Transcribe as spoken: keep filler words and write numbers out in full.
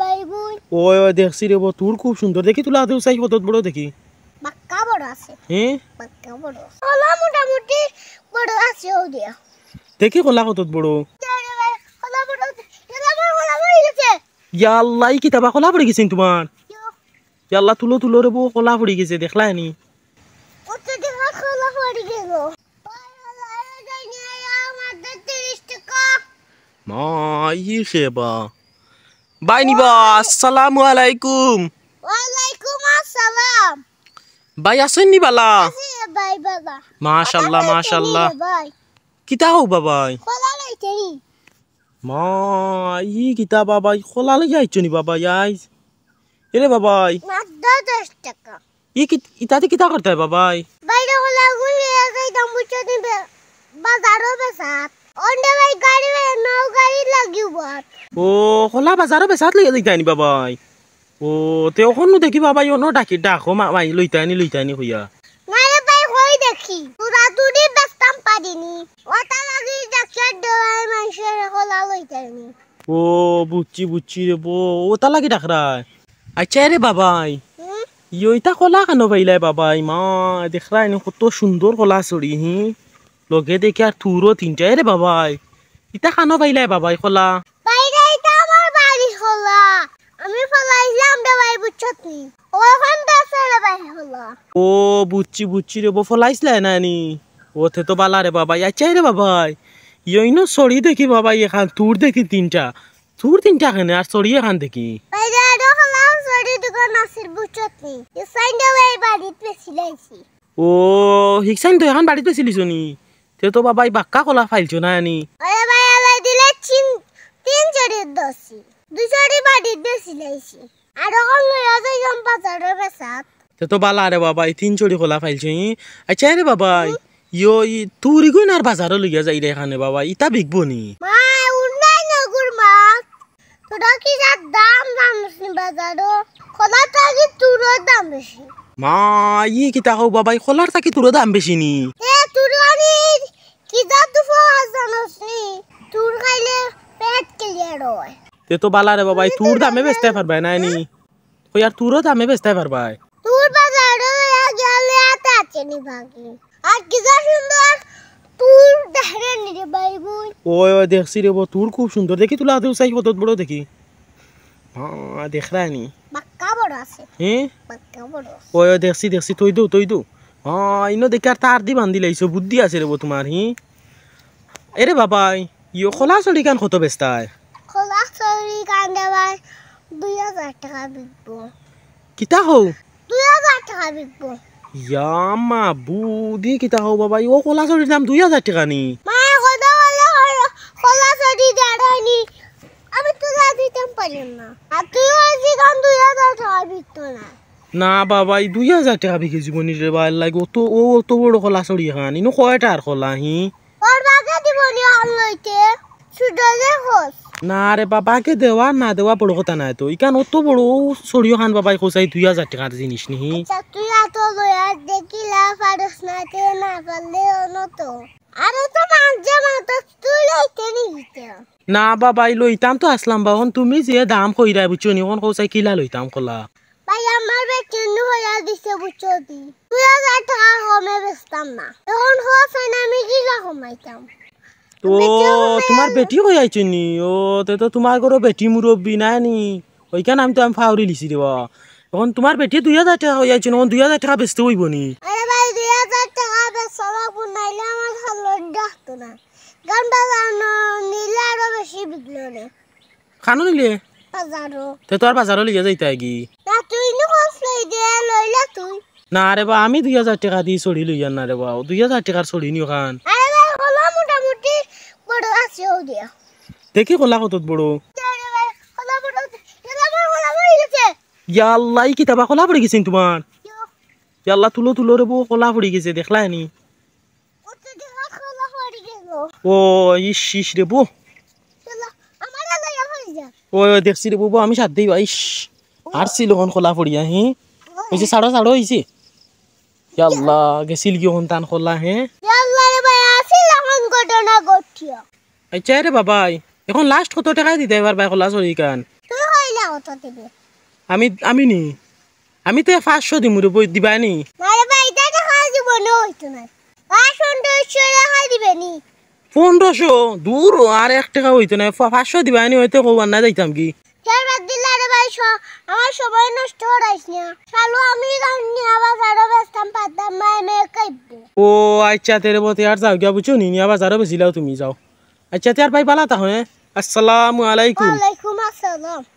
ভাই বোন। ওই, ওই, দেখছি রে বো, তুর খুব সুন্দর। দেখি তুলা দেও চাই কত বড় দেখি। বাক্কা বড় আছে। হ্যাঁ? বাক্কা বড় আছে। কলা মোটামুটি বড় আছে, ও দিয়া। দেখি কলা কত বড়। কলা বড় আছে। এ আমার কলা পড়ি গেছে। ইয়া আল্লাহ, ই কিতা বা কলা পড়ি গেছে তোমার? ইয়ো। ইয়া আল্লাহ, তুলো, তুলো রে বো, কলা পড়ি গেছে, দেখলায় নি? কত টাকা কলা পড়ি গেল? মা, ই সেবা। ভাই নি বা, আসসালামু আলাইকুম। ওয়ালাইকুম আসসালাম। ভাই, আছইন নি বালা? আছি ভাই বালা। মাশাআল্লাহ, মাশাআল্লাহ। ভাই। কিতা কও বাবাই? কলা লইতে নি। মা, ই কিতা বাবাই? কলা লইয়া আইছো নি বাবাই আইজ? এরে বাবাই। মাত্র দশ টাকা। ই কি, ইতাতে কিতা করতায় বাবাই? বাইরে কলা গুলি যাইতাম বুঝছো নি বে-, বাজারো বেচাত। অন্ডে ভাই গাড়ি বে-, নৌ গাড়ি লাগিও বাত। ও, কলা বাজারো বেচাত লইয়া যাইতায় নি বাবাই? ও, তে অখন নু দেখি বাবাই অনো ডাকি ডাকো মা-, মাই লইতায় নি, লইতায় নি কইয়া। না রে ভাই, কই দেখি। তুরা তুরি বেচতাম পারি নি। ওটা লাগি ডাকিয়া দেওয়াই মানুষের কলা লইতায় নি। ও, বুঝছি, বুঝছি রে বো। ওটা লাগি ডাকরায়। আচ্ছা রে বাবাই, হুম? ইয়ো ইতা কলা কানো পাইলায় বাবাই? মা, দেখরায় নি কত সুন্দর কলা ছড়ি, হি? লগে দেখি আর তুরও তিনটা। এরে বাবাই, ইতা কানো পাইলায় বাবাই কলা? বাইরে ইতা আমার বাড়ি কলা। আমি ফলাইছিলাম রে ভাই, বুঝছত নি? ওখান আছে রে ভাই কলা। ও, বুঝছি, বুঝছি রে বো, ফলাইছিলায় না নি? ও, তে তো বালা রে বাবাই। আচ্ছা রে বাবাই, ইয়ো ইনো ছড়ি দেখি বাবাই এখান, তুর দেখি তিনটা। তুর তিনটা কেনে আর ছড়ি এখান দেখি? বাইরে আরো কলা ছড়ি দোকান আছে, বুঝছত নি? ইসাইন রে ভাই বাড়িত বেচিলাইছি। ও, হিকসাইন তো এখান বাড়িত বেচিলিছো নি? তে তো বাবাই বাক্কা কলা পাইলছো না নি? আরে ভাই, আলাই দিলে তিন, তিন ছড়ির দশি। দুই ছড়ি বাড়িত বেচিলাইছি। আর অখন লইয়া যাইতাম বাজারো বেচাত। তে তো বালা রে বাবাই, তিন ছড়ি কলা পাইলছো, ই? আচ্ছা রে বাবাই, হুম? ইয়ো, ই তুরি কইন আর বাজারো লইয়া যাই রে এখানে বাবাই, ইতা বিকবো নি? মা, উন্নাই নগুর মাছ। তুরা কিজার দাম জানোস নি বাজারো? কলা থাকি তুরর দাম বেশি। মা, ই কিতা কও বাবাই, কলার থাকি তুরর দাম বেশি নি? এ, তুর খানি কিজার দুফা জানোস নি? তুর খাইলে পেট clear অয়। তে তো বালা রে বাবাই, তুর দামে বেচতায় পারবায় না নি? কই আর তুরও দামে বেচতায় পারবায়। তুর বাজারো লইয়া গেলে আতে আছে নি ভাগি। আর কিজার সুন্দর তুর দেখরে নি রে ভাই বোন। ওই, ওই, দেখছি রে বো, তুর খুব সুন্দর। দেখি তুলা দেও চাই কত বড় দেখি। হ্যাঁ, দেখরায় নি। বাক্কা বড় আছে। হ্যাঁ? বাক্কা বড় আছে। ওই, ওই, দেখছি, দেখছি, থই দেও, থই দেও। হ্যাঁ, ইনো দেখি আর তার দি বান্ধিলাইছো, বুদ্ধি আছে রে বো তোমার, হি? এরে বাবাই, ইয়ো কলা ছড়ি খান কত বেচতায়? কলা ছড়ি খান রে ভাই, দুই হাজার টাকা বিকবো। কিতা কও? দুই হাজার টাকা বিকবো। ইয়া মাবুদ, ই কিতা কও বাবাই, ও কলা ছড়ির দাম দুই হাজার টাকা নি? মা, কথা বলে কলা, কলা ছড়ি দাঁড়ায়নি। আমি তো যা দিতাম পারি না। আর তুই ওই যে দাম দুই হাজার টাকা বিকতো না। না বাবাই, দুই হাজার টাকা বিকে জীবনী রে ভাই, লাগে অত, ও অত বড় কলা ছড়ি খান, ইনো কয়টা আর কলা, হি? ওর বাগে দিব নি আর লইতে, সুদলে খোঁজ। না রে বাবা, বাগে দেওয়া না দেওয়া বড় কথা নায় তো। ইখান অত বড় ছড়িও খান বাবাই কইছাই দুই হাজার টাকার জিনিস নি। আচ্ছা, তুই এত লয়া দেখিলা পারস না, তে না পারলে অনো তো। আরে তো মাঝে মাঝে তুই লইতে নি দিতে। না বাবাই, লইতাম তো আছলাম বা, অখন তুমি যে দাম কইরায় বুঝছো নি, অখন কইছাই কিলা লইতাম কলা। ভাই, আমার বেটিয়ে নু হইয়া দিছে, বুঝছো দি? দুই হাজার টাকা কমে বেচতাম না। অখন খোঁজ হয় না, আমি কিলা কমাইতাম? ও, বেটিয়ে কমাই তোমার আনলো। বেটি কই আইছে নি? ও, তে তো তোমার ঘরো বেটি মুরব্বি নাই নি? ওইখান আমি তো আমি ফাউরি লিছি রে বা। অখন তোমার বেটি দুই হাজার টাকা কই আইছে নি, অখন দুই হাজার টাকা বেচতে অইবো নি? আরে ভাই, দুই হাজার টাকা বেচা লাগবো, নাইলে আমার হালত ডাকতো না। গান বাজানো নিলে আরো বেশি বিগলো রে। খানো নিলে? বাজারো। তে তো আর বাজারো লইয়া যাইতায় গি? না, তুই নু খোঁজ লই দে, লইলা তুই। না রে বা, আমি দুই হাজার টাকা দি ছড়ি লইয়ার না রে বা, দুই হাজার টাকার ছড়ি নিও খান। আরে ভাই, কলা মোটামুটি বড় আছে, ও দিয়া। দেখি কলা কত বড়। আরে ভাই, কলা বড়, এ আমার কলা পড়ি গেছে। ইয়া আল্লাহ, ই কিতা বা কলা পড়ি গেছে তোমার? ইয়ো। ইয়া আল্লাহ, তুলো, তুলো রে বো, কলা পড়ি গেছে, দেখলায় নি? কত জাগা কলা পড়ি গেল। ও, ইস, ইস রে বো। চলো, আমার লইয়া হয়ে যা। ও, ও, দেখছি রে বো, বো, আমি সাথ দেই, ইস। আর ছিল কোন কলা পড়িয়া, হি? ওই যে সাড়ো, সাড়ো হইছে। ইয়া আল্লাহ, গেছিল কি হন তান কলা, হে? ইয়া আল্লাহ রে ভাই, আসিল এখন ঘটনা ঘটিয়া। আচ্ছা রে বাবাই, এখন last কত টাকা দিতে এবার ভাই কলা ছড়ি খান? তুই কইলা কত দিবে? আমি, আমি নি? আমি তে পাঁচশো দিমু রে, বই দিবায় নি? না রে ভাই, ইতা টেকা জীবনে অইতো নায়। পাঁচ পনেরোশো টেকা দিবে নি? পনেরোশো? দূর, আর এক টেকা অইতো নায়। পা-, পাঁচশো দিবায় নি, অইতে কও আর না যাইতাম কি? কে বাদ দিলা রে ভাই, স-, আমার সময় নষ্ট করাইস না। শালু, আমি জানি আবার আরো বেচতাম পারতাম, মায়ে মেয়ে খাইবে। ও আচ্ছা, তে রে বতে আর যাও গিয়া, বুঝছো নি? নিয়া বাজারো বেচিলাও তুমি, যাও। আচ্ছা, তে আর ভাই বালা থাকো, হ্যাঁ? আসসালামু আলাইকুম। ওয়ালাইকুম আসসালাম।